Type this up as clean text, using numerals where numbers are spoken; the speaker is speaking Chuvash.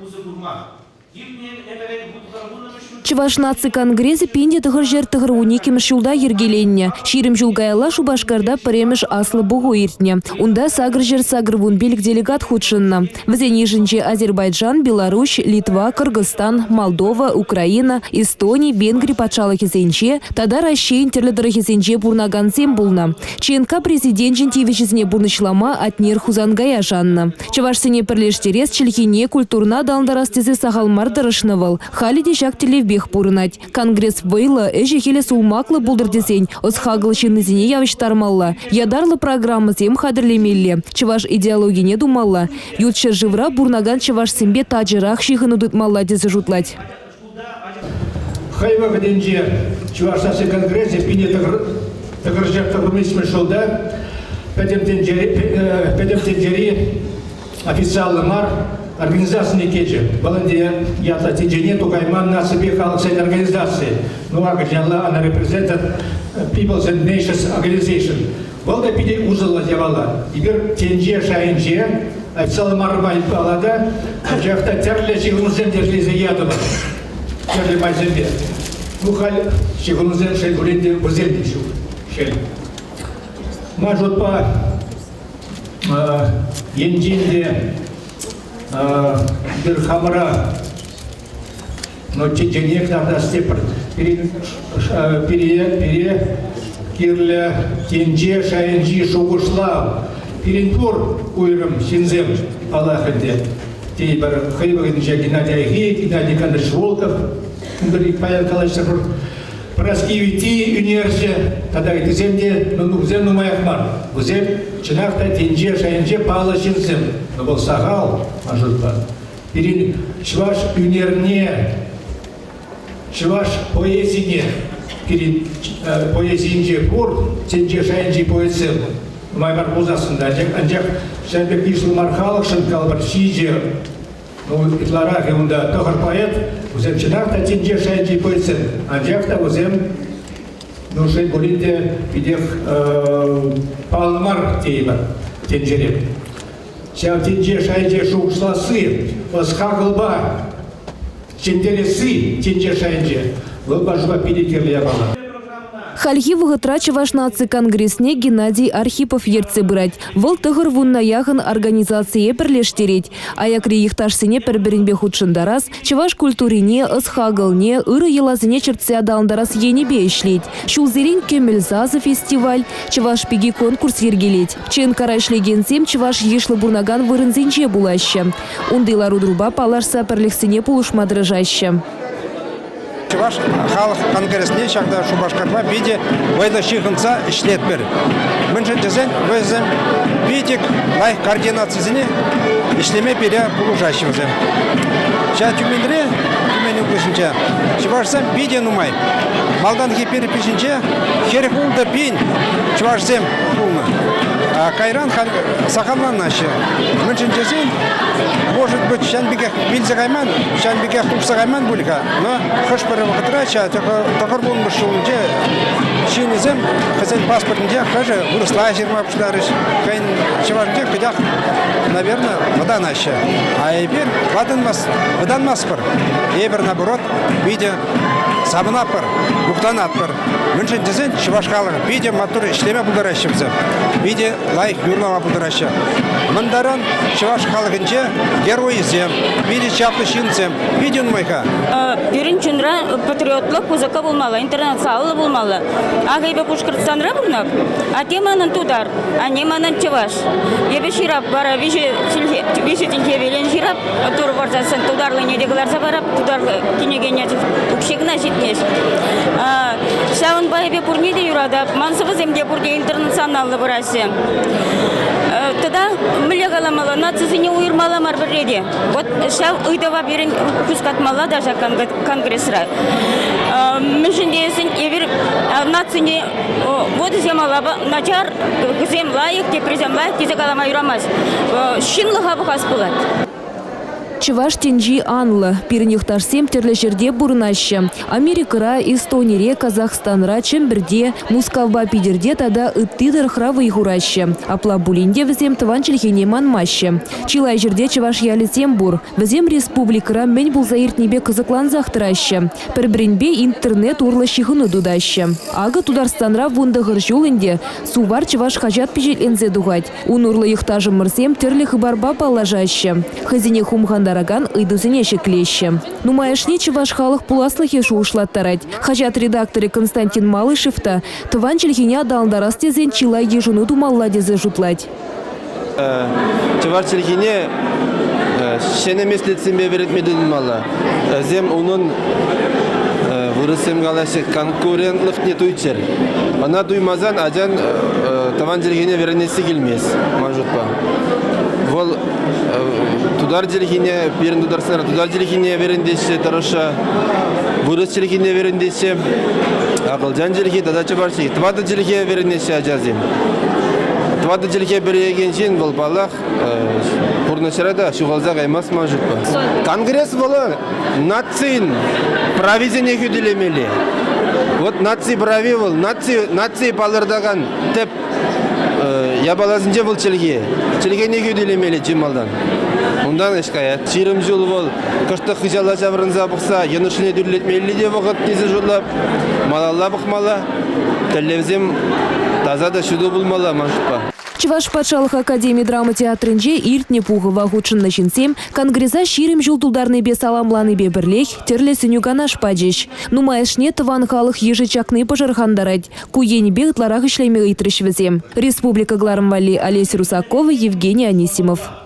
Усӑ курма. Чӑваш наци конгресӗ 1992 ҫулта йӗркеленнӗ. 20 ҫул каялла Шупашкарта пӗрремӗш аслӑ пуху иртнӗ. Унта 885 делегат хутшӑннӑ. Вӗсен йышӗнче Азербайджан, Беларуҫ, Литва, Кӑркӑсстан, Молдова, Украина, Эстони, Венгри патшалӑхӗсенче тата Раҫҫейӗн тӗрлӗ тӑрӑхӗсенче пурӑнакансем пулнӑ. ЧНК президенчӗн тивӗҫӗсене пурнӑҫлама Атнер Хусанкая шаннӑ. Чӑвашсене пӗрлештерес, чӗлхене, культурӑна аталантарас тесе сахал мар тӑрӑшнӑ вӑл. Халӗ те ҫак тӗллевпех пурӑнать. Конгресс вӑйлӑ, ӗҫӗ-хӗлӗ сулмаклӑ пултӑр тесен ӑс-хакӑл ҫыннисене явӑҫтармалла, ятарлӑ программӑсем хатӗрлемелле, чӑваш идеологине тумалла, ют ҫӗршывра пурӑнакан чӑвашсемпе тачӑрах ҫыхӑну тытмалла тесе шутлать. Хӑй вӑхӑтӗнче Чӑваш наци конгресӗ пине тӑхӑрҫӗр тӑхӑрмӗш ҫулта пӗтӗм тӗнчери, пӗтӗм тӗнчери официаллӑ мар организацине кӗчӗ. Вӑл ӗнтӗ ятлӑ тӗнчене тухайман наципе халӑхсен организацийӗ. Ну, акӑлчанла она represented Peoples and Nations Organization. Вӑл та питӗ усӑллӑ япала. Эпир тӗнче шайӗнче официаллӑ мар майпала та, анчах та тӗрлӗ ҫыхӑнусем те ӗҫлесе ятӑмӑр. Тӗрлӗ майсемпе. Ну, халь ҫыхӑнусем шел пулин те вӗсем те ҫук. Шел. Ман шутпа, енчен те эпир хамӑра но тӗнчене кӑтартас тепӗр пире, пире кирлӗ тӗнче шайӗнчи шухӑшлав. Пирӗн пур уйрӑм ҫынсем, паллах ӗнтӗ, тейӗпӗр хӑй вӑхӑтӗнче Геннадий Айхи, Геннадий Никандрович Волков, паян калаҫса Праски ӳнерҫӗ тата ыттисем те вӗсем нумаях мар. Вӗсем чӑнах та тӗнче шайӗнче паллӑ ҫынсем. Но вӑл сахал, ман шутпа. Пирӗн чӑваш ӳнерне, чӑваш поэзине, пирӗн поэзийӗнче пур тӗнче шайӗнчи поэтсем нумай мар пулсассӑн та, анчах ҫав пек йышлӑ мар халӑхшӑн калӑпӑр ҫичӗ, ну, ытларах унта тӑхӑр поэт, вӗсем чӑнах та тӗнче шайӗнчи поэтсем, анчах та вӗсем ну, шел пулин те, питех паллӑ мар тейӗпӗр тӗнчере. Ҫав тӗнче шайӗнче шухӑшласси, ӑс-хакӑлпа ҫӗнтересси тӗнче шайӗнче вӑл пашӑпа питӗ кирлӗ япала. Хальхи вӑхӑтра Чӑваш наци конгресне Геннадий Архипов ертсе пырать. Вӑл тӑхӑр вунна яхӑн организацие пӗрлештерет. Аякри йӑхташсене пӗр-пӗринпе хутшӑнтарас, чӑваш культурине, ӑс-хакӑлне, ырӑ йӑласене чӗртсе аталантарас енӗпе ӗҫлет. Ҫулсерен «Кӗмӗл сасӑ» фестиваль, «Чӑваш пики» конкурс йӗркелет. ЧНКра ӗҫлекенсем чӑваш йышлӑ пурӑнакан вырӑнсенче пулаҫҫӗ. Унти лару-тӑрупа паллашса пӗрлӗхсене пулӑшма тӑрӑшаҫҫӗ. Чӑваш халӑх конгресне ҫакна Шупашкарпа питӗ вӑйлӑ ҫыхӑнса ӗҫлетпӗр. Мӗншӗн тесен вӗсем питӗ лайӑх координацисене ӗҫлеме пире пулӑшаҫҫӗ вӗсем. Ҫав Тюменьре, Тюмень облаҫӗнче чӑвашсем питӗ нумай. Малтанхи перепиҫӗнче 46 пин чӑвашсем пулнӑ. Кайран халь сахалланаҫҫӗ. Мӗншӗн тесен, может быть, ҫавӑн пекех вилсе кайман, ҫавӑн пекех тухса кайман пуль-ха, но хӑш-пӗр вӑхӑтра ҫав тӑхӑрвунмӗш ҫулӗнче ҫыннисем хӑйсен паспортӗнче хӑшӗ вырӑсла ҫырма пуҫларӗҫ, хӑйӗн чӑвашӗнче хытах, наверное, вӑтанаҫҫӗ. А эпир вӑтанмастпӑр. Эпир, наоборот, питӗ савӑнатпӑр, мухтанатпӑр. Мӗншӗн тесен чӑваш халӑхӗ питӗ маттур ӗҫлеме пултараҫҫӗ вӗсем, питӗ лайӑх юрлама пултараҫҫӗ. Мӑнтаран чӑваш халӑхӗнче геройсем, питӗ чаплӑ ҫынсем питӗ нумай-ха. Пирӗн чунра патриотлӑх пысӑкка пулмалла, интернационаллӑ пулмалла. Акӑ эпӗ Пушкӑртстанра пурӑнап, атте манӑн тутар, анне манӑн чӑваш. Эпӗ ҫырап вара виҫӗ чӗлхе, виҫӗ чӗлхепелен ҫырап. Тур парсассӑн тутарлине те кӑларса парап, тутар кӗнекене укҫи кӑна ҫитмест. Ҫавӑнпа эпӗ пурне те юратап. Ман сӑвӑсем те пурте интернационаллӑ пыраҫҫӗ. Тата мӗнле каламалла, нацисене уйӑрмалла мар пӗрре те. Вот ҫав ыйтӑва пирӗн хускатмалла та ҫак конгресра. Мӗншӗн тесен эпир нацине вот вӗсем начар, вӗсем лайӑх, теприсем лайӑх тесе калама юрамасть. Ҫынлӑха пӑхас пулать. Чӑваш тӗнчи анлӑ. Пирӗн йӑхташсем тӗрлӗ ҫӗрте пурӑнаҫҫӗ. Америкӑра, Эстонире, Казахстанра, Чӗмпӗрте, Мускавпа Питӗрте тата ытти тӑрӑхра вӑй хураҫҫӗ. Апла пулин те вӗсем тӑван чӗлхене манмаҫҫӗ. Чылай ҫӗрте чӑваш ялӗсем пур. Вӗсем республикӑра мӗн пулса иртнипе кӑсӑклансах тӑраҫҫӗ. Пӗр-пӗринпе интернет урлӑ ҫыхӑну тытаҫҫӗ. Акӑ Тутарстанра 19 ҫул ӗнтӗ Сувар чӑваш хаҫат пичетленсе тухать. Ун урлӑ йӑхташӑмӑрсем тӗрлӗ хыпарпа паллашаҫҫӗ, хӑйсене хумхантаракан ыйтусене ҫӗклеҫҫӗ. Нумайӑшне чӑваш халӑх пуласлӑхӗ шухӑшлаттарать. Хаҫат редакторӗ Константин Малышев та тӑван чӗлхене аталантарас тесен чылай йышӑну тумалла тесе шутлать. Чӑваш чӗлхине ҫӗнӗ меслетсемпе вӗрентме тытӑнмалла. Вӗсем унӑн вырӑссем калаҫҫӗ конкурентлӑхне туйччӑр. Ӑна туймасан ачан тӑван чӗлхене вӗренесси килмест, ман шутпа. Вӑл тутар чӗлхине, пирӗн Тутарстанра тутар чӗлхине вӗрентеҫҫӗ тӑрӑшса, вырӑс чӗлхине вӗрентеҫҫӗ, акӑлчан чӗлхи тата чӑваш чӗлхи. Тӑватӑ чӗлхе вӗренеҫҫӗ ачасем. Тӑватӑ чӗлхе пӗлекен ҫын вӑл, паллах, пурнӑҫра та ҫухалса каймасть ман шутпа. Конгресс вӑл нацин прависене хӳтӗлемелле. Вот наци прави вӑл, наци, наци палӑртакан тӗп япаласенче вӑл чӗлхе. Чӗлхене хӳтӗлемелле чи малтан. Унтан ӗҫ каять. 20 ҫул вӑл кӑштах хыҫала ҫаврӑнса пӑхса йӑнӑшне тӳрлетмелли те вӑхӑт тесе шутлап. Малалла пӑхмалла. Тӗллевсем таса та ҫутӑ пулмалла ман шутпа. Чӑваш патшалӑх академи драма театрӗнче иртнӗ пухӑва хутшӑннӑ ҫынсем конгреса 20 ҫул тултарнипе саламланипе пӗрлех тӗрлӗ сӗнӳ-канаш пачӗҫ. Нумайӑшне тӑван халӑх йышӗ чакни пӑшӑрхантарать. Ку енӗпе ытларах ӗҫлеме ыйтрӗҫ вӗсем. Республика кӑларӑм валли Олеся Русакова, Евгений Анисимов.